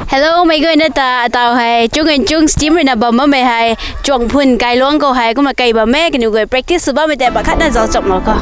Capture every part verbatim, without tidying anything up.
Hello, meic guayna ta, ataw hei Chung and Chung's team ruina bam bammei hei Chuangphun Kailuang khou hei kumna kai bam e, kaniw guay practice sw bammei tei pakhatna zauc cham mak kho.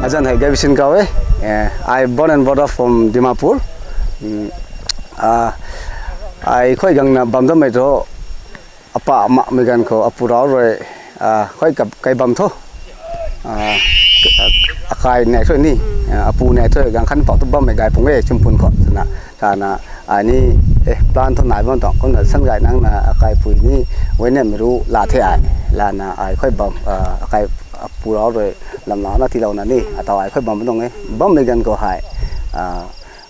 Azanc hei Gaybisin kaw e. Eh, I born and brought up from Dimapur. Mm, ah, ai khuay gangna bam dammei thu, apa makmei ganv khou apu rau rui, ah, khuay kap-, kai bam thu. Ah, akai nai thu ni, ah, apu nai thu gang khan pau tu bammei gay pung e Chuangphun khou twna. Sana, ai ni, eh, plan thu nai bam tuang, kumna san gay nangna akaipui ni, wei nem ru la the ai, lana ai khuay bam, ah, akai apu rau rui lamlana tiilouna ni, ataw ai khuay bam tuang e, bammei ganv khou hei, ah,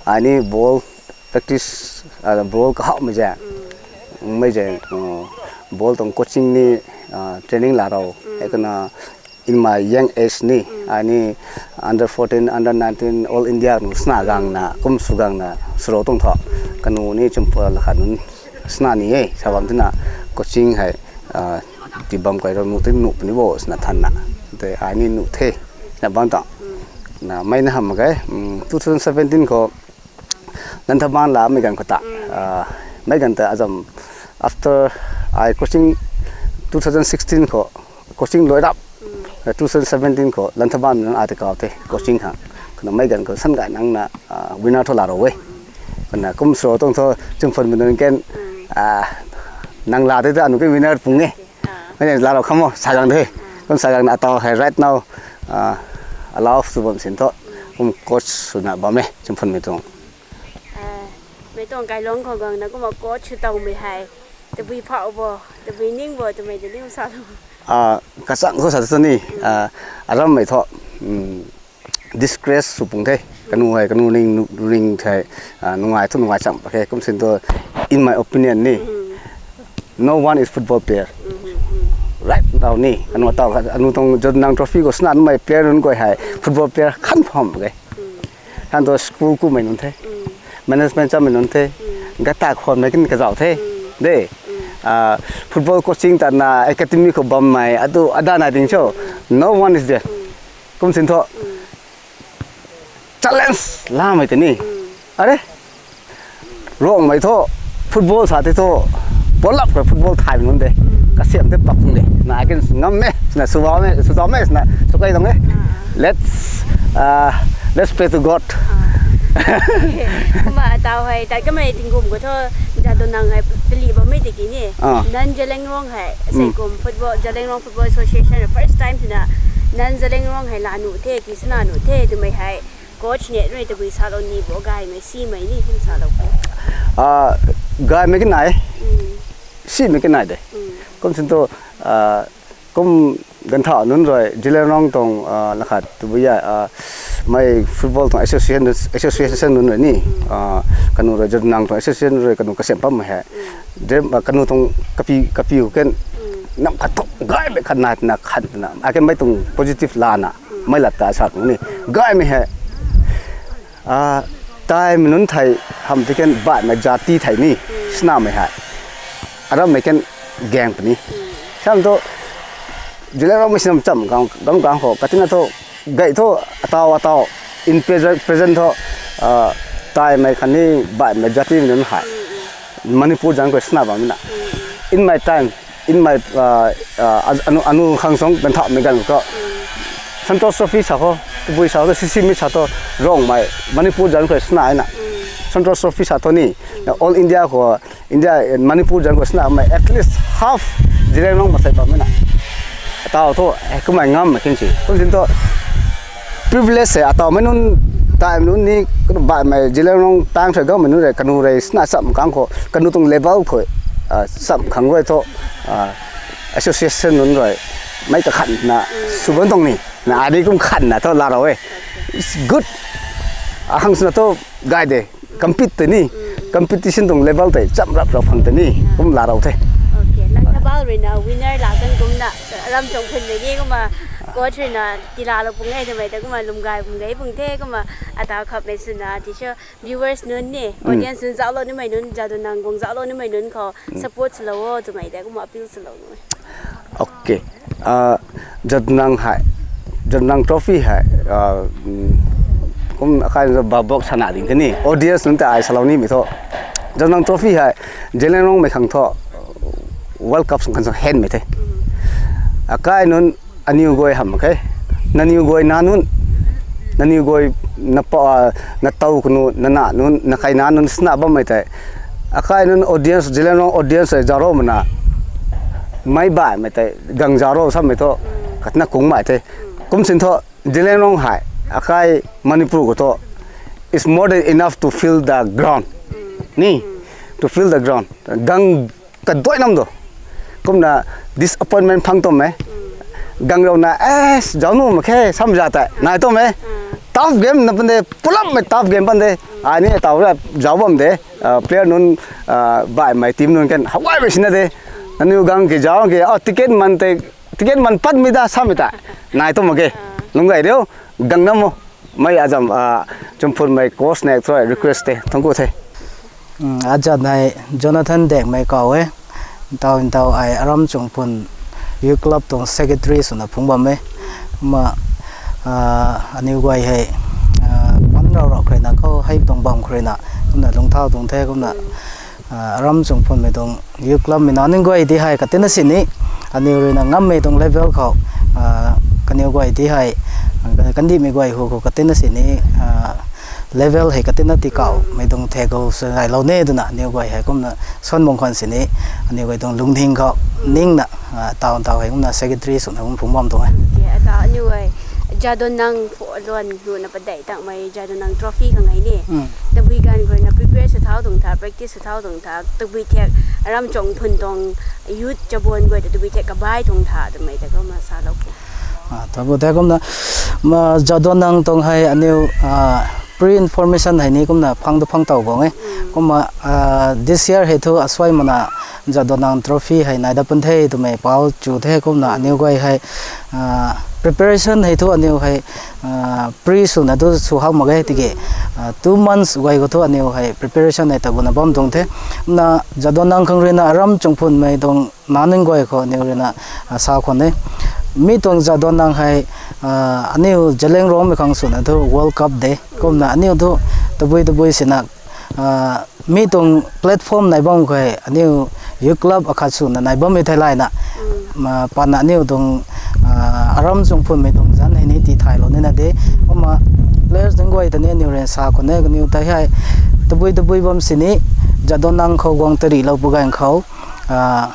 ai ni ball practice, ah, ball kahawmei zaeng, mei zaeng, ah, ball tuang coaching ni, ah, training la rau, hei kana, in my young age ni, ai ni under fourteen, under nineteen, All India nu sna gangna, kum sw gangna, sw rau tuang thu. Kanu ni Chuangphun la khat nunc sna ni e, sa bam tina coaching hei, ah, ti bam kai rau nu tin nu puni bo, sna thanna. Tei ai ni nu the, na bam tuang. Na mei na ham mak ge, mm, two thousand seventeen khou, Lanthaban lamei ganv khou ta, ah, mei ganv ta azam after ai coaching two thousand sixteen khou, coaching lui rap, eh, two thousand seventeen khou Lanthaban nunc ai ta kau the coaching khang. Kana mei ganv khou san gay nangna, ah, winner thu la rau e. Kana kum sw rau tuang thu Chuangphun mei nunc kan, ah, nang la the ta anu ke winner pung e. Mei la rau khamo sa gang the. Kum sa gangna ataw hei right now, ah, allow sw bam sin thu, kum coach swna bam e Chuangphun mei tuang. Ah, mei tuang Kailuang khou gangna kumna coach sw tawmei hei, tabui phauh bo, tabui ning bo twmei ta ni sa lu. Ah, kachang khou sa ta ni, ah, arammei thu, mm, disgrace sw pung the. Kanu hei, kanu ning nu-, ring the, ah, nungai thu nungai cham pak khe. Kum sin thu, in my opinion ni, no one is football player. Right now ni, kanu ataw, anu tuang Jadonang Trophy khou sna numei player nunc guay hei football player khan pham ke. Khan tu school kummei nunc the, management chammei nunc the, gata khwanmei kin kazauh the, de, ah, football coaching tana academy khou bammei atu ada nai ding cho, no one is there. Kum sin thu, challenge lamei tei ni, are, Rongmei thu, football sa tei thu, pull up khou football thaymei nunc de, kasiam tei pak pung de, na ai kan ngam e, sna sw bam e, sw zam e, sna sw kai tuang e. Let's, uh, let's pray to God. Kumna ataw hei tat kamei tingkum khou thu, Jadonang hei pali bammei tiki ni, Ah. Nan Zeliangrong hei, sei kum football, Zeliangrong Football Association first time twna, Nan Zeliangrong hei la nuh the, ti sna nuh the twmei hei, coach ni rui tabui salou ni bo, gaymei simei ni kum salou bo. Ah, gaymei kanai, simei kanai de. Kum sin thu, ah, kum ganvthau nunc rui Zeliangrong tuang, ah, lakhat tabui ya, ah, mei football tuang association, association nunc rui ni, ah, kanu rui Jadonang tuang association rui kanu kasiam pam hei, kanu tuang kapi, kapi kan, nam khat thu gaymei khat nai twna khat twna, akan mei tuang positive lana, mei lat ta sa tuang ni, gaymei hei, Ah, taimei nunc thei, ham ti kan baihmei jati thei ni, sinamei hei. Arammei kan gang puni. Sam tu, Zeliangrong mei sinam cham gang, gang gang ho, katina tu, gay tu, atau, atau, in present, present tu, ah, taimei khatni baihmei jati mei nunc hei. Manipur zang khou sina bam na. In my time, in my, uh, uh, as- anu, anu khang song kan thap mei gan ko. Santosh Trophy sa ho, Kabui sa ho, Sisimic sa to, Rongmei, Manipur zang khou sina na. Santosh Trophy sa to ni, na All India khou, India, eh, Manipur zang khou sina mei at least half Zeliangrong masai bam na. Tau to, eh, kumai ngam ma kin si. Kum sin to, privilege se, atau mei nunc, taimei nunc ni, kanu baihmei Zeliangrong tang thei gam mei nunc rei, kanu rei sina sam kang khou, kanu tuang level khou, ah, sam khang rui tho, ah, association nunc rui, mei kakhan na, sw bam tuang ni, na adi kum khan na tho la rau e. It's good. Ahang sina to, gay de, compete tei ni, competition tuang level tei, cham rap rau phang tei ni, kum la rau the. Okay, nang na bal rui na winner la kan kum na, ram chong phun mei ni kumna, coach rui na, tila lo pung e, twmei ta kumna, lum gay pung gay pung the, kumna, atau khap mei sina, tisho, viewers nunc ni, audience nunc zauclou nimei nunc, Jadonang guang zauclou nimei nunc khou support swlou o twmei tei kumna appeal swlou nu. Okay. Ah, Jadonang hei, Jadonang Trophy hei, ah, mm, kum akai nunc babok sana ding the ni, audience nunc ta ai salou nimei tho. Jadonang Trophy hei, Zeliangrong mei khang tho, World Cup sung khan sung hen mei the. Akai nunc aniu guay ham khe. Naniu guay na nunc, naniu guay na pa, ah, na tau kunu, na na nunc, na kai na nunc sina bam mei tei. Akai nunc audience, Zeliangrong audience hei zaro mana. Mei baihmei tei, gang zaro sam mei tho. Katna kung mai the. Kum sin tho, Zeliangrong hei, akai Manipur khou tho. It's more than enough to fill the ground. Ni, to fill the ground. Gang kadoi nam do. Kumna disappointment phang tom e. Gang rau na, eh, zauc nu mak khe, sam za tei. Nai tom e. Tough game na pande, pulap mei tough game pande. Ai ni tau ra zauc bam de. Ah, player nunc, ah, baihmei team nunc kan, hawai mei sina de. Naniu gang ki zauc ki, oh, ticket man tei, ticket man pat mi da, sam mi ta. Nai tom mak khe. Lung gay de o, gang nam o. Mei azam, ah, Chumphun mei coach nek throi request te, thangku the. Hmm, azat hei Jonathan Dekmei kau e. Ntau ntau ai Aram Chungphun Youth Club tuang secretary swna phungc bam e. Kumna, ah, aniu guay hei, ah, pan rau rau khreina khou hei tuang bam khreina, kumna lungthau tuang the, kumna, ah, Aram Chungphun mei tuang Youth Club mei na ning guay di hei katina sini, aniu ruina ngammei tuang level khou, ah, kaniw guay di hei, ah, kandihmei guay hu khou katina sini, ah, level hei katina ti kau, mei tuang the khou swnailou ne twna, aniu guay hei kumna, suan bung khwan sini, aniu guay tuang lungning khou, ningna, ah, tau tau hei kumna secretary swna kum phungc bam tuang e. Okay, ata aniu guay, Jadonang pho luan luna padeih tangmei Jadonang trophy khang hei ni. Tabui ganv khou ruina prepare sw thau tuang tha, practice sw thau tuang tha, tabui thiak Aram Chungphun tuang youth chabon guay ta tabui thiak kabai tuang tha, twmei ta kumna salou kho. Ah, tabui the kumna, ma, Jadonang tuang hei aniu, ah, pre-information hei ni kumna phang tu phang tau guang e. Kumna, ah, this year hei thu aswai mana Jadonang trophy hei nai dat pun the twmei pau chu the kumna aniu guay hei, ah, preparation hei thu aniu hei, ah, pre swna tu sw hak mak ge tiki, ah, two months guay khou thu aniu hei preparation hei ta guna bam tuang the. Na Jadonang khang ruina Aram Chungphun mei tuang naning guay khou aniu ruina, ah, sa khwan e. Mi tuang Jadonang hei, ah, aniu Zeliangrong mei khang swna thu World Cup de. Kumna aniu thu tabui tabui sina, ah, mi tuang platform nai bam khou hei aniu youth club akhat swna nai bammei thei layna, ma, pana aniu tuang, ah, Aram Chungphun mei tuang zanc hei ni ti thaylou nina de. Kumna players nunc guay ta ni aniu ruina sa khwan e, kaniw tei hei tabui tabui bam sini Jadonang khou guang tarihlou pu ganv khou, ah,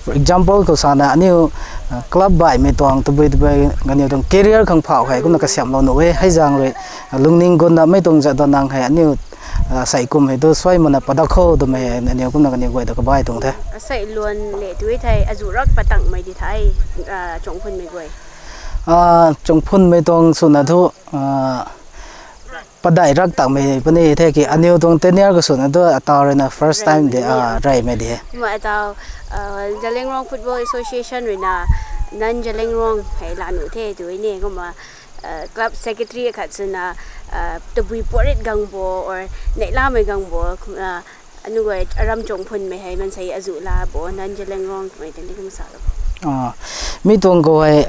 for example khou sana aniu, ah, club baihmei tuang tabui tabui kaniw tuang career khang phau hei kumna kasiamhlou nuh e, hei zaeng rui, ah, lungning gunna mei tuang Jadonang hei aniu, ah, sei kum hei tu suai mana padak khou twmei aniu kumna kaniw guay ta kabai tuang the. Asei luan le tu thei azu rak patangmei di thei, ah, Chungphunmei guay. Ah, Chungphunmei tuang swna thu, ah, padeih rak tangmei puni the ki aniu tuang tenure khou swna thu atau ruina first time de, ah, reymei de. Kumna atau, ah, Zeliangrong Football Association ruina non Zeliangrong hei la nuh the tu ni kumna club secretary akhat swna tabui porit gang bo or neihlamei gang bo, kum, anu guay aram chungphunmei hei mansei azu la bo, Nan Zeliangrong twmei tei ni kum sa lo. Mi tuang khou hei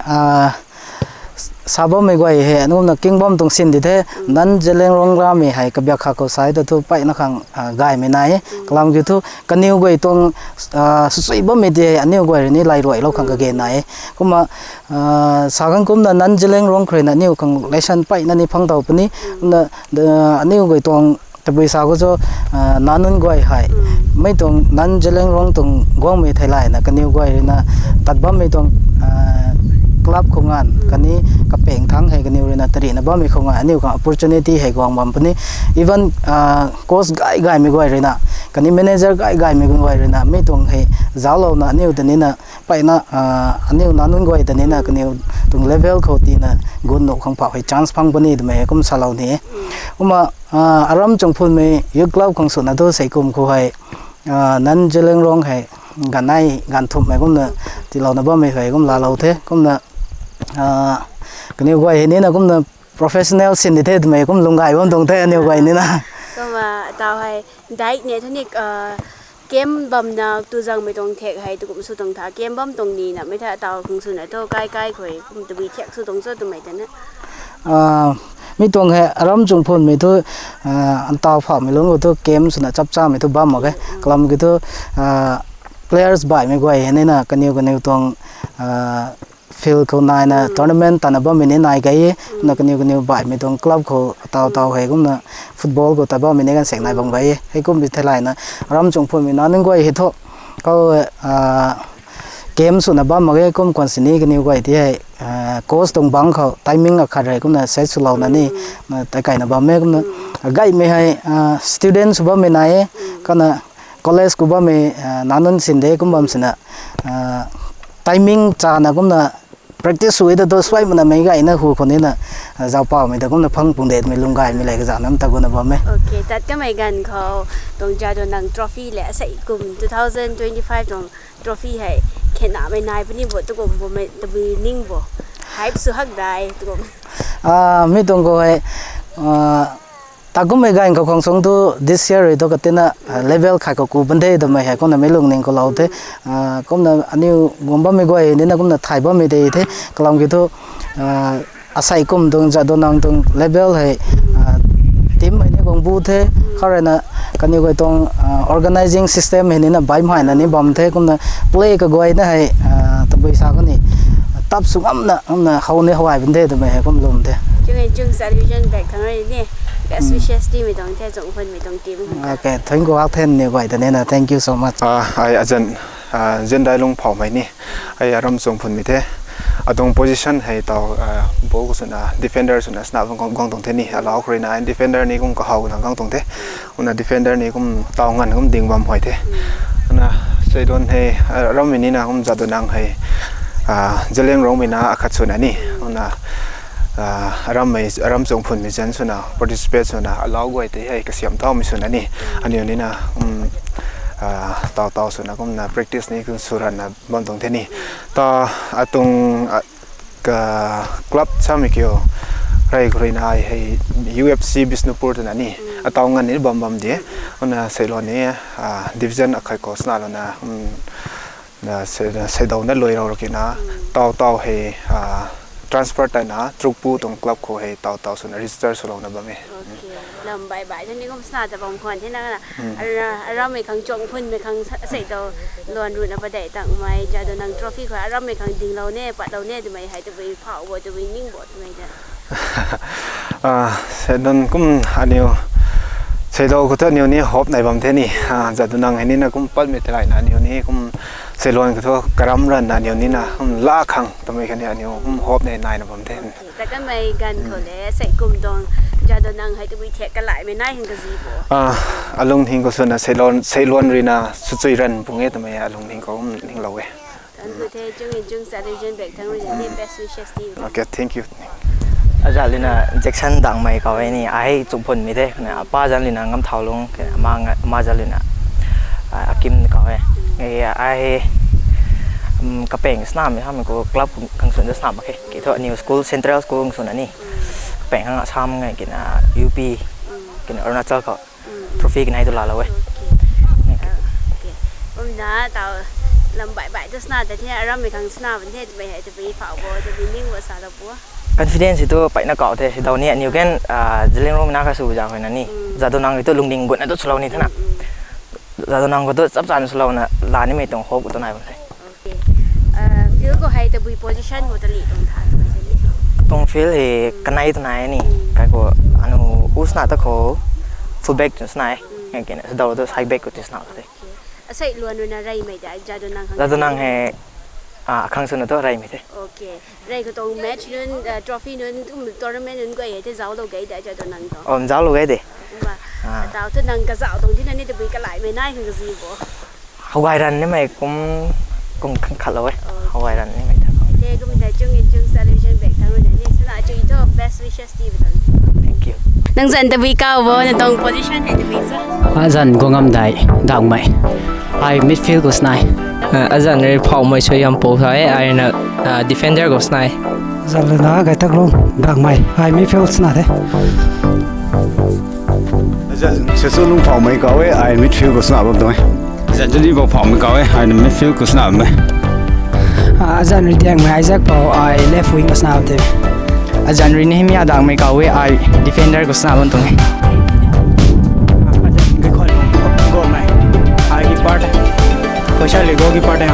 sa bammei guay hei anu na king bam tuang sin di the. Nan Zeliangrong lamei hei kabiak kha khou sai ta thu mpeyna khang gaymei nai e. Kalam kiu thu kaniw guay tuang sui bammei di hei aniw guay rui ni lairuailou khang kage nai e. Kumna sa khang kumna Nan Zeliangrong khou rui na aniw khang lesson mpeyna ni phang tow puni. Kumna aniw guay tuang tabui sa khou cho, Nan Nunc guay hei mei tuang Nan Zeliangrong tuang guangmei thei layna kaniw guay rui na tat bammei tuang club khou nganv khatni kapeng thangc hei kaniw rui na tarina bammei khou nganv aniw khang opportunity hei guang bam puni. Even coach gay gaymei guay rui na khatni manager gay gaymei guay rui na mei tuang hei zauclouna aniw ta ni na mpeyna aniw Nan Nunc guay ta ni na kaniw tuang level khou tina gun nuh khang phauh hei chance phang puni twmei hei kum salou ni e. Kumna aram chungphunmei youth club khang swna thu sei kum khou hei Nan Zeliangrong hei ganv nei ganv thumhmei kumna tiilouna bammei hei kum laalou the. Kumna kaniw guay hei ni na kumna professional sin di the twmei kum lung gay bam tuang the aniw guay ni na. Kumna taw hei daih ni thu ni camp bamna tu zangmei tuang thek hei tu kum sw tuang tha, camp bam tuang ni na mei the taw khang swna thu kai kai khou kum tabui thek sw tuang cho twmei ta na. Mi tuang hei aram chungphunmei thu ntaw phauhmei lungc khou thu camp swna chapchamei thu bam mak ge. Kalam kiu thu players baihmei guay hei ni na kaniw kaniw tuang field khou naina tournament tana bammei ni nai gay e. Kumna kaniw kaniw baihmei tuang club khou taw taw hei kumna football khou ta bammei ni gansek nai bam gay e. Heikum bi thei layna aram chungphunmei Nan Nunc guay hei thu khou camp swna bam mak ge. Kum khwan sini kaniw guay ti hei coach tuang bangc khou timing akhat rei kumna set swlouna ni tei kaina bam e. Kumna gaymei hei student sw bammei nai e. Kumna college khou bammei Nan Nunc sin de kum bam sina timing chana kumna practice sw ta tu suai mana mei gayna hu khou ni na zaupawmei ta kumna phang pung detmei lung gaymei lei kazanc nam ta guna bam e. Okay, tat kamei ganv khou tuang Jadonang Trophy le asei kum two thousand twenty-five tuang trophy hei khenamei nai puni bo, tu kum bo mei tabui ning bo, hype sw hak dai tu kum. Mi tuang khou hei ta kummei ganv khou khang sung thu this year rui thu katina level khat khou ku ban the twmei hei kumna mei lungning khou lou the. Kumna aniw guang bammei guay ni na kumna thay bammei de the. Kalam kiu thu asei kum tuang Jadonang tuang level hei team hei ni guang bu the. Khou rui na kaniw guay tuang organising system hei ni na baihmei na ni bam the. Kumna play kaguayna hei tabui sa khou ni tap sw ngamna kumna how ni how ai ban the twmei hei kum lum the. Chung e chung television back thang rui ni best wishes timei tuang the, chungphunmei tuang team. Okay, thank you, Akthen ni guay ta ni na, thank you so much. Ai azan Ziandailung Phoumei ni, ai aram chungphunmei the. Atuang position hei taw ball khou swna defender swna sna guang tuang the ni, alau khou rui na defender ni kum kahaw na guang tuang the. Kumna defender ni kum taw nganv kum ding bam huay the. Kumna Seilon hei arammei ni na kum Jadonang hei Zeliangrongmei na akhat swna ni kumna arammei aram chungphunmei zan swna participate swna alau guay tei hei kasiam thaumei swna ni aniw ni na kum taw taw swna kumna practice ni kum sw ranna bam tuang the ni. Ta atuang club samei kiu rei khou rui na ai hei U F C Bishnupur twna ni ataw nganv ni bam bam de. Kumna Seilon ni division akhat khou sna louna Seidouna luai rou raki na taw taw hei transfer tana Trukpu tuang club khou hei taw taw swna register swlouna bam e. Lam bai bai tei ni kum sna ta bam khwan the na. Arammei khang chungphunmei khang asei taw luan ruhna padeih tangmei Jadonang Trophy khou arammei khang dinglou ne patlou ne twmei hei tabui phauh bo, tabui ning bo twmei ta Seidon kum aniw Seidou khou thu aniw ni hope nai bam the ni. Jadonang hei ni na kum patmei theilayna aniw ni kum Seilon khou thu karam ranna aniw ni na kum la khang twmei khatni aniw kum hope nai naina bam the. Ta kanmei ganv khou le sei kum tuang Jadonang hei tabui thek kalaimei nai hang kazi bo. Alungning khou swna Seilon, Seilon ruina swchui ran pung e twmei alungning khou kum ninglou e. Thank you the, chung in chung sa region bek thang rui ni best wishes to you. Okay, thank you. Azat lina Jackson Dangmei khou e ni, ai chungphunmei the, na apa zan lina Ngamthaulung, ke ama nga, ama zan lina Akim khou e. Ai Kapeng snamei hamei khou club khang swn ta snam mak khe. Ki thu aniw school, central school khang swn ani. Kapeng khang Assam nge kina U P, kina Arunachal khou trophy kanei tu laalou e. Kumna taw lam baih baih tu sna ta the, arammei khang sna ban the twmei hei tabui phau bo, tabui ning bo sa ta pu. Confidence tu paina kau the, daw ni aniw kan, Zeliangrong na kha sw zang khou na ni. Jadonang tu lungding gutna tu swlou ni thena. Jadonang khou tu chapchan swlouna la nimei tuang hope tu nai bam the. Field khou hei tabui position khou tali tuang tha twmei se ni. Tuang field hei kanei tu nai ni. Kai khou anu u sna ta khou fullback tu sna e. Kina sadaw tu side back khou tu sna the. Asei luan rui na reymei de, Jadonang khang. Jadonang hei, akhang swna tu reymei the. Rey khou tuang match nunc, trophy nunc, kum tournament nunc guay hei the zauclou gei de, Jadonang tuang. Om zauclou gei de. Kumna, taw thu nang kazauh tuang thina ni tabui kalaimei nai khang kazi bo. Howgay ran nimei kum, kum khang khatlou e. Howgay ran nimei tha. The kumna Chung in Chung television bak thang rui na ni sana chu thu best wishes ti ba tuang. Thank you. Nang zan tabui kau bo, na tuang position hei tabui cho? Azan Guangam Dai Dangmei. Ai midfield khou sna e. Azan rui Phaumei Suaihiampou sa e, ai na defender khou sna e. Azan rui na Gaitaklung Dangmei, ai midfield sna the. Azan Sechulung Phaumei kau e, ai midfield khou sna bam tuang e. Azan Jadibou Phaumei kau e, ai na midfield khou sna bam e. Azan rui Diangmei Isaac Pou, ai left wing khou sna bam the. Azan rui Nehemia Dangmei kau e, ai defender khou sna bam tuang e. Azan Gaikhonlung goalmei, ai keeper the. Koisa li goalkeeper the.